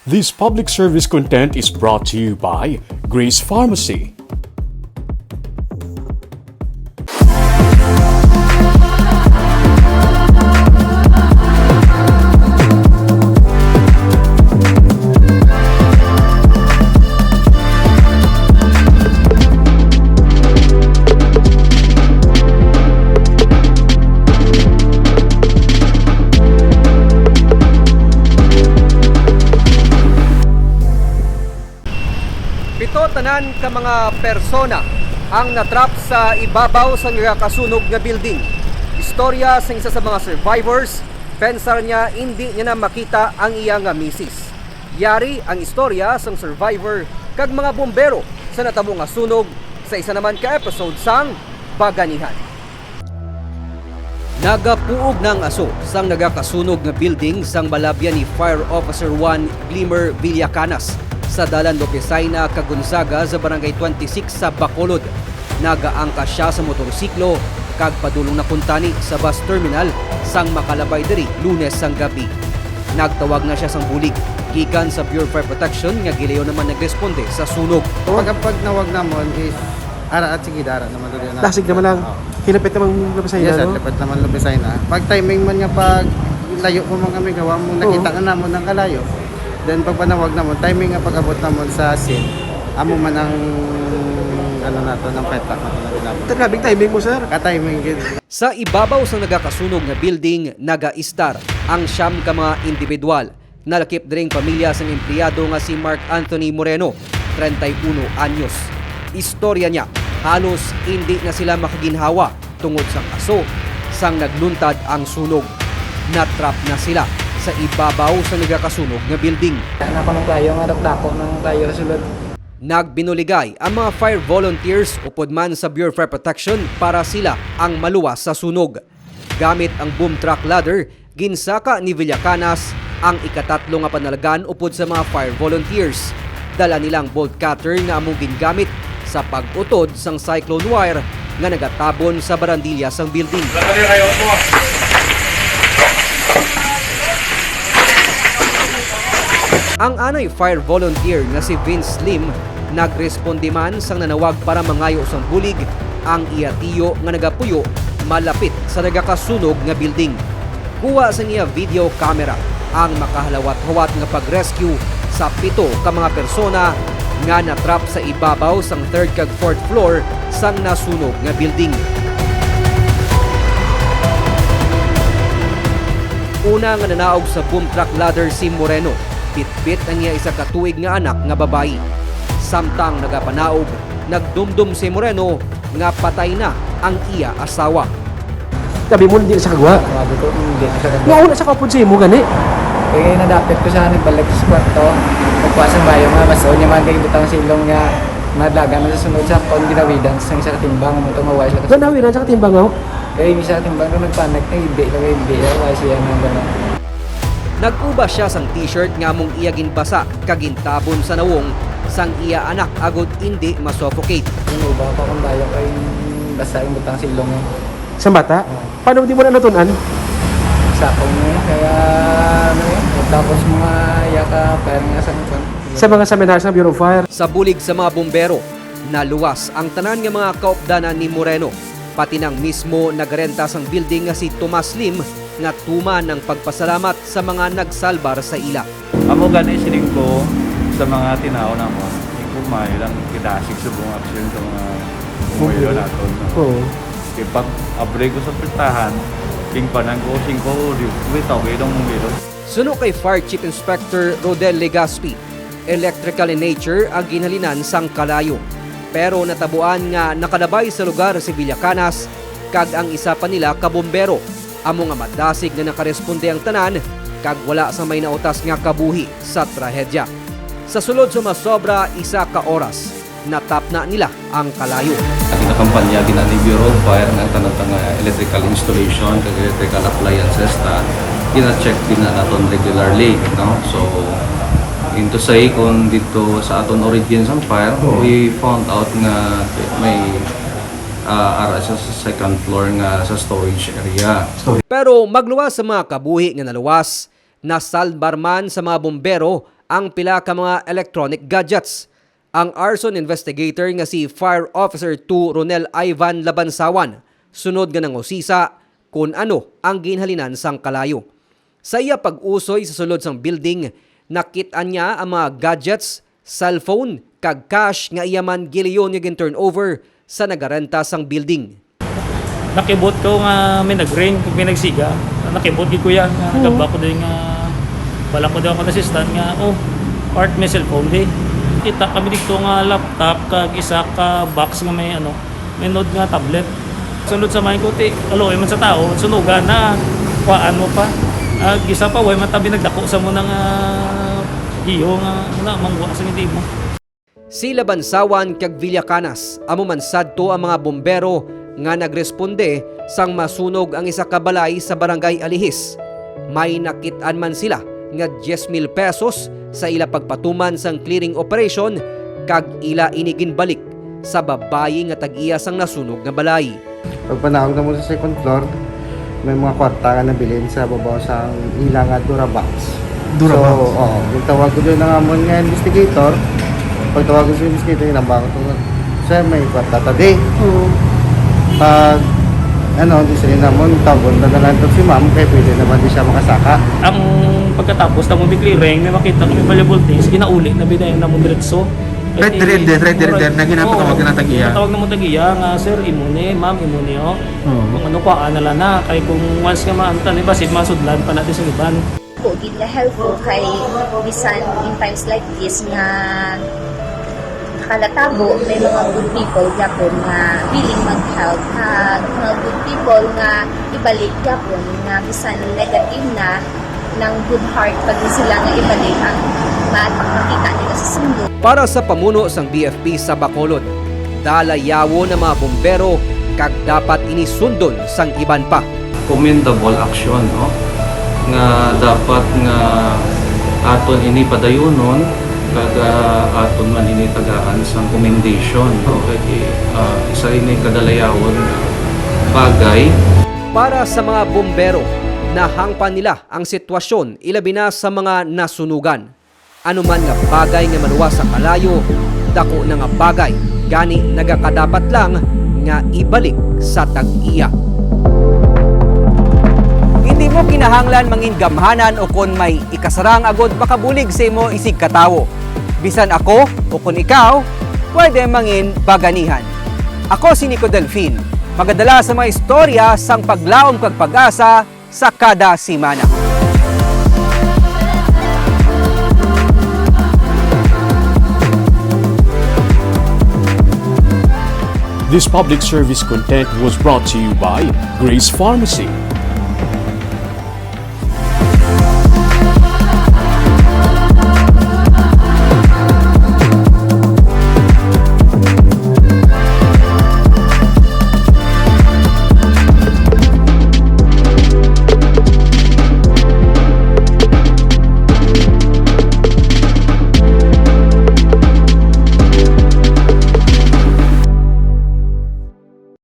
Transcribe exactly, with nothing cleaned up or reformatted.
This public service content is brought to you by Grace Pharmacy. Pito tanan ka mga persona ang natrap sa ibabaw sang nagakasunog nga building. Istorya sang isa sa mga survivors, pensar niya indi niya na makita ang iya nga misis. Yari ang istorya sang survivor kag mga bombero sa natabo nga sunog sa isa naman ka episode sang Baganihan. Nagapuog na ang aso sang nagakasunog nga building sang malabyan ni Fire Officer one Glimmer Villacanas sa Dalan Lopezaina kag Gonzaga sa Barangay twenty-six sa Bacolod. Nagaangkas sia sa motorsiklo kag padulong na kuntani sa bus terminal sang makalabay diri Lunes sang gabi. Nagtawag na sia sang bulig gikan sa Bureau of Fire Protection nga gilayon naman nagresponde sa sunog. Pag, pag nawag namon is ara at sige, dara naman dali na. Dasig naman lang. Oo. Hilapit naman Lopezaina, Yes, sir. no? Lapit naman Lopezaina. Pag timing man nga pag layo po man kami, gawa mo, Oo. nakita na namon ang kalayo. Then pag panawag namon, timing nga pag-abot namon sa scene, amo man ang, ano nato, ng fire truck nato na ginamit. Ito, grabing timing mo, sir. Ka-timing gid. Sa ibabaw sang nagakasunog nga building, nagaistar ang siyam ka mga individual. Nalakip diri ang pamilya sang empleyado nga si Mark Anthony Moreno, treinta y uno anyos. Istorya niya, halos indi na sila makaginhawa tungod sang aso sang nagluntad ang sunog. Natrap na sila sa ibabaw sa nagakasunog nga building. Naa ko ng kayo nga dakdako ng kayo sulod. Nagbinuligay ang mga fire volunteers upod man sa Bureau of Fire Protection para sila ang maluwas sa sunog. Gamit ang boom truck ladder, ginsaka ni Villacanas ang ikatatlo nga panalgan upod sa mga fire volunteers. Dala nila ang bolt cutter nga among gingamit sa pag-utod sang cyclone wire nga nagatabon sa barandilya sang building. Ang anay fire volunteer nga si Vince Lim nagresponde man sang nanawag para mangayo sang bulig ang iya tiyo nga nagapuyo malapit sa nagakasunog nga building. Kuha sang iya video camera ang makahalawat-hawat nga pag-rescue sa pito ka mga persona nga natrap sa ibabaw sang third kag fourth floor sang nasunog nga building. Una nga nanaog sa boom truck ladder si Moreno, bitbit ang iya isa ka tuig nga anak nga babayi. Samtang nagapanaog, nagdumdom si Moreno nga patay na ang iya asawa. Sabi mo, hindi na siya kagwa. Sabi ko, hindi na siya kagwa. Nga wala siya kaupod sa imo, gani? Eh, nadapit ko siya, nagbalik sa kwarto. Nagkuha sa bayo nga, mas niya man kay butang silong nga, madlagan na sa sunod sa akon, ginawidan sa isa ka timbang, mo to, mawala siya. Ganawiran sa katimbang, oh? Eh, isa ka timbang, nung nagpanik, na hindi, na hindi, na wala siya, nang gano'n. Nag-uba siya sang t-shirt nga among iya ginbasa kag gintabon sa nawong sang iya anak agod indi ma-suffocate. Yung iba pa kung tayo kay basta yung butang silong eh. Sa bata? Oo. Paano di mo na natunan? Sa akong yun, kaya ano yun, tapos mga yaka, parang nga sa nagpan. Sa mga seminar sa Bureau of Fire? Sa bulig sa mga bombero, naluwas ang tanan nga mga kaupdanan ni Moreno, pati nang mismo nagrenta sang building nga si Tomas Lim nga tuman ang pagpasalamat sa mga nagsalbar sa ila. Amo gani siling ko sa mga tinaw namon, ikaw may lang kidasig sa buong aksyon sa mga bumbero naton, no? Oo. Kay pag abri ko sa pultahan, king panan ko, singko, di, wait, okay lang, bumbero. Suno kay Fire Chief Inspector Rodel Legaspi, electrical in nature ang ginhalinan sang kalayo. Pero natabuan nga nakalabay sa lugar si Villacanas kag ang isa pa nila ka bombero. Amo nga madasig nga nakaresponde ang tanan kag wala sa may nautas nga kabuhi sa trahedya. Sa sulod sa masobra isa ka oras, natapna nila ang kalayo. Ang ginakumpanya gina ni Bureau of Fire nga ang tanan nga electrical installation kag electrical appliances ta gina-check din na naton regularly, no? So, into say, kung dito sa aton origin sa fire, Oo. we found out nga may, ah, ara siya sa second floor nga sa storage area. Pero magluwas sa mga kabuhi nga naluwas, nasalbar man sa mga bombero ang pila ka mga electronic gadgets. Ang arson investigator nga si Fire Officer two Ronel Ivan Labansawan, sunod nga nangusisa kun ano ang ginhalinan sang kalayo. Sa iya pag-usoy sa sulod sang building, nakit-an niya ang mga gadgets, cellphone, kag cash nga iya man giliyon nga gin-turnover sa nagarenta sang building. Nakibot ko nga may nag-ring, kag may nagsiga. Nakibot gid ko yan, nga Oo. gaba ko din nga, wala ko daw ako assistant nga, "Oh, Art, may cellphone di." Kita kami dito nga laptop, kag isa ka box nga may, ano, may nod nga tablet. Sunod sa mind ko, ti, aloy man sa tao, sunugan na, kuhaan mo pa. Ah, gisa pa, way man tabi nagdako sa mo nga iyo nga, wala, mangwa sa hindi mo. Si Labansawan kag Villacanas, amo man sadto ang mga bombero nga nagresponde sang masunog ang isa ka balay sa Barangay Alihis. May nakit-an man sila nga diyes mil pesos sa ila pagpatuman sang clearing operation, kag ila ini ginbalik sa babayi nga tag-iya sang nasunog nga balay. Pagpanaog na mo sa second floor, may mga kwarta nga nabilin sa babaw sa ila nga Durabox. Durabox. So, oo, gitawag ko din ang amon nga investigator. Pagtawag ko sa investigator, hinambang ko to, "Sir, may kwarta ta di." Oo. Pag, ano, di sila namon, tawgon na lang to si ma'am, kay pwede naman di siya makasaka. Ang pagkatapos na mong declaring, may makita kami valuable things, ginauli na bidayan na mong diretso. Right there and then, right there and then, na ginapatawag Oo. na tag-iya. Ginapatawag na mo tag-iya nga, "Sir, imo ni, ma'am, imo ni, oh." Oo. Kung ano, kuhaan na lang na. Kay kung once nga maantan, eh, basin masudlan pa natin sa iban. Ko gid nga helpful kay bisan in times like this nga nakalatabo, may mga good people gyapon nga willing mag-help, kag mga good people nga ibalik gyapon nga bisan negative na, nang good heart pa gid sila nga ibalik ang ma-, makita nila sa sundo. Para sa pamuno sang B F P sa Bacolod, dalayawon ang mga bombero kag dapat ini sundon sang iban pa. Commendable action, no? Nga dapat nga aton ini padayonon, kag, ah, aton man ini tagaan sang commendation, no? Kay, ah, isa ini kadalayawon nga bagay. Para sa mga bombero, nahangpan nila ang sitwasyon, ilabi na sa mga nasunugan. Ano man nga bagay nga maluwas sa kalayo, dako na nga bagay, gani nagakadapat lang nga ibalik sa tag-iya. Hindi mo kinahanglan mangin gamhanan o kon may ikasarang agod makabulig sa imo isig katawo. Bisan ako o kon ikaw, pwede mangin baganihan. Ako si Nico Delfin, magadala sa mga istorya sang paglaom kag pag-asa sa kada semana. This public service content was brought to you by Grace Pharmacy.